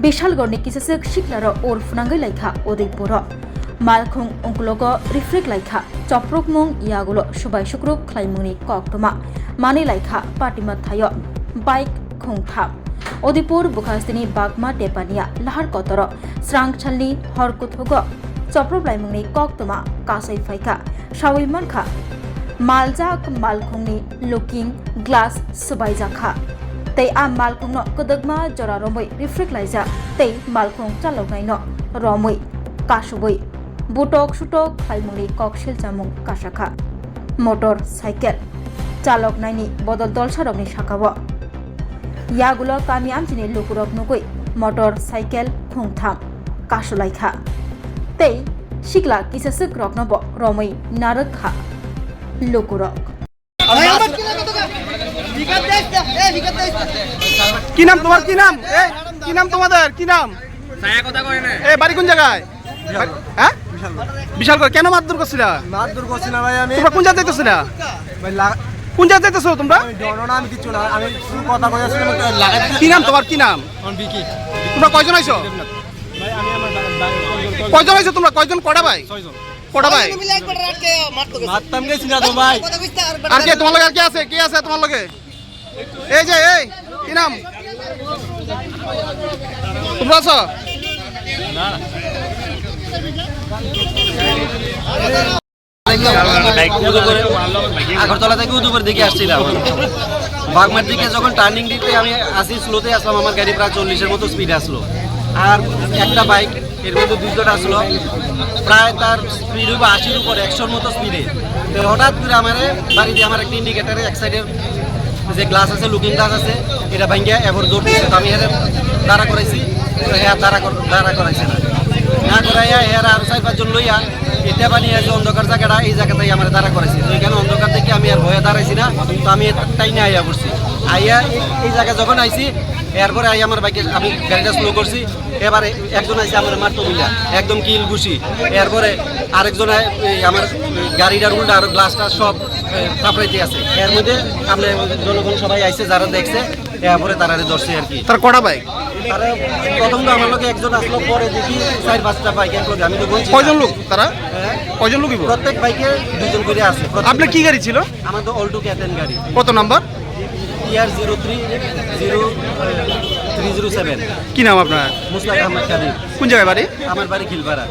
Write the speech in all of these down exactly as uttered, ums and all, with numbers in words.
Bishalgorni kisaswk siklarok ur phwnangwi laikha Udaipuro. Malkhung ungkulogo rifrik laikha choprokmung yagulo subai sukruk khlaimungni koktwma. Manwi laikha patima thaio bike khungtham. Udaipur bukhastini Bagma Tepania lahar kotoro srang salni hor kuthugo choprok laimungni koktwma kasai phaikha. Sawi mankha, maljak malkhungni looking glass swbaijakha. Tei a malkhungno kwdwkma jora romwi rifrik laijak tei malkhung chaloknaino romwi kasubwi butok sutok khlaimungni kok silchamung kasakha. Motor cycle chaloknaini bodol dolsarokni sakao yagulo kami amchini lukurok nugwi motor cycle khungtham kasulaikha tei sikla kisaswk roknobo romwi narwk kha lukurok. কি নাম তোমার, কি নাম? এই, কি নাম তোমাদের, কি নাম? ছায়া কথা কয় না। এ, বাড়ি কোন জায়গায়? হ্যাঁ? বিশালগড়। কেন মারধর করছিলা? মারধর করছি না ভাই আমি। তোমরা কোন জায়গায় যাইতেছিলা? ভাই লা- কোন জায়গায় যাইতেছো তোমরা? আমি ডনো না, আমি কিচ্ছু না, আমি শুধু কথা কই আসলে আমাকে লাগাই দিছে। কি নাম তোমার, কি নাম? আমার বিকি। তোমরা কয়জন আইছো? ভাই আমি আমার ভাই, ভাই, কয়জন আইছো তোমরা? কয়জন, কটা ভাই? ছয়জন। কটা ভাই? মিলে একবার রাখতে মারতো গেছে। মারতাম গেছি না তো ভাই। কথা কইতে আর আর কে তোমার লগে, আর কে আছে? কে আছে তোমার লগে? এই যে, এই, কি নাম? তোমরা আছো? উদয়পুরে, আগরতলা থেকে উদয়পুর দিকে আসছিলাম। বাগমার দিকে যখন টার্নিং দিতে আমি আসি, স্লোতে আসলাম, আমার গাড়ি প্রায় চল্লিশের মতো স্পিডে আসলো। আর একটা বাইক এর মধ্যে দুইজন আসলো, প্রায় তার স্পিড হইব আশির উপর, একশোর মতো স্পিডে। তো হঠাৎ করে আমারে বাড়ি দিয়ে আমার একটা ইন্ডিকেটারে এক সাইডের যে গ্লাস আছে, লুকিং গ্লাস আছে, এটা ভাঙ্গিয়া এবার দৌড় দিচ্ছে। তো আমি এর দাঁড়া করাইছি, তো হ্যাঁ দাঁড়া কর-, দাঁড়া করাইছে না, না করাইয়া এর আর চার পাঁচজন লইয়া এটা বানিয়ে আছে অন্ধকার জায়গাটা, এই জায়গাটাই আমার দাঁড়া করাইছে। তো এখানে অন্ধকার দেখে আমি আর ভয়ে দাঁড়াইছি না, তো আমি টাইনে আইয়া পড়ছি। আইয়া এই, এই জায়গা যখন আইছি, এরপরে আই আমার বাইকে আমি গাড়িটা স্লো করছি। এবারে একজন আইছে আমার মারতো মিলা, একদম কিল ঘুষি। এরপরে আরেকজন আই-, এই আমার গাড়িটার উল্টা আরো গ্লাসটা সব, এ, থাপড়াইতে আছে। এর মধ্যে আমরা জনগণ সবাই আইছে, যারা দেখছে, এরপরে তারারে ধরছে আর কি। তার কটা বাইক? আরে প্রথম তো আমার লগে একজন আসলো, পরে দেখি চার পাঁচটা বাইক এক লগে। আমি তো বলছি কয়জন লোক তারা? হ্যাঁ? কয়জন লোক হইব? প্রত্যেক বাইকে দুজন করে আছে। প্রত্যেক আপনি কি বাইকে। গাড়ি ছিল? আমার তো অল্টো ক্যাটেন গাড়ি। কত number? TR zero three zero three zero seven. কি নাম আপনার? মুস্তাক আহমদ কাদির। কোন জায়গায় বাড়ি? আমার বাড়ি Khilpara.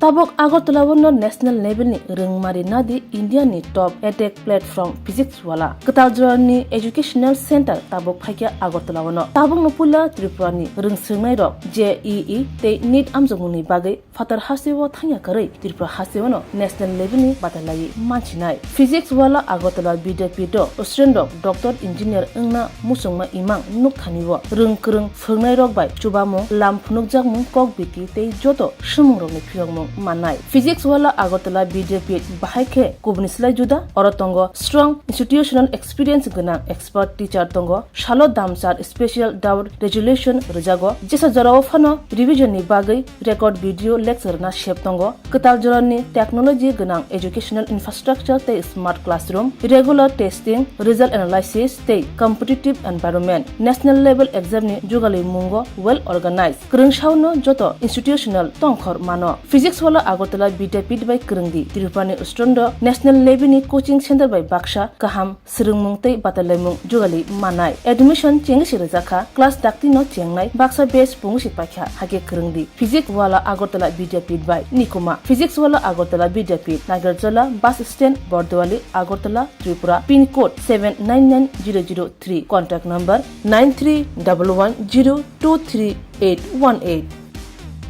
Tabuk Agartala o no national level ni rwngmari nadi India ni top edtech platform Physics Wala. Kwtal jora ni educational center tabuk phaikha Agartala o no. Tabuk no puila Tripura ni rwngswngnai rok J E E tei NEET amjokmung ni bagwi phatar hasteo thangya kwrwi Tripura hasteo no national level ni batalai mansinai. Physics Wala Agartala Vidyapith o student rok doctor engineer wngna muchungma imang nukthani o rwng kwrwng phwrwngnairok bai chubamung, lam phunukjakmung, kok biti tei joto swmwngrokni phiyokmung mannai. Physics Wala Agartala Vidyapith bahai khe kubuni slai juda, oro tongo strong institutional experience gwnang expert teacher tongo, salo damsar special doubt resolution rwjago, jesa jorao phano revision ni bagwi record video lecture na sep tongo, kwtal jorani technology gwnang educational infrastructure tei smart classroom, regular testing, result analysis tei competitive environment, national level exam ni jugalwi mungo well organized. Kwrwngsaono joto institutional tongkhor mano. Physics Wala Agartala Vidyapith bai kwrwngdi Tripura ni student rok national level ni coaching center bai baksa kaham swrwngmung tei batalaimung jugalwi mannai. Admission chengwi se rwjakha, class dakti no chengnai, baksa batch pungwi se paikha, hakhe kwrwngdi. Physics Wala Agartala Vidyapith bai Nikuma. Physics Wala Agartala Vidyapith, Nagarjala bus stand, Borduali, Agartala, Tripura, pin code seven nine nine zero zero three, contact number nine three double one zero two three eight one eight.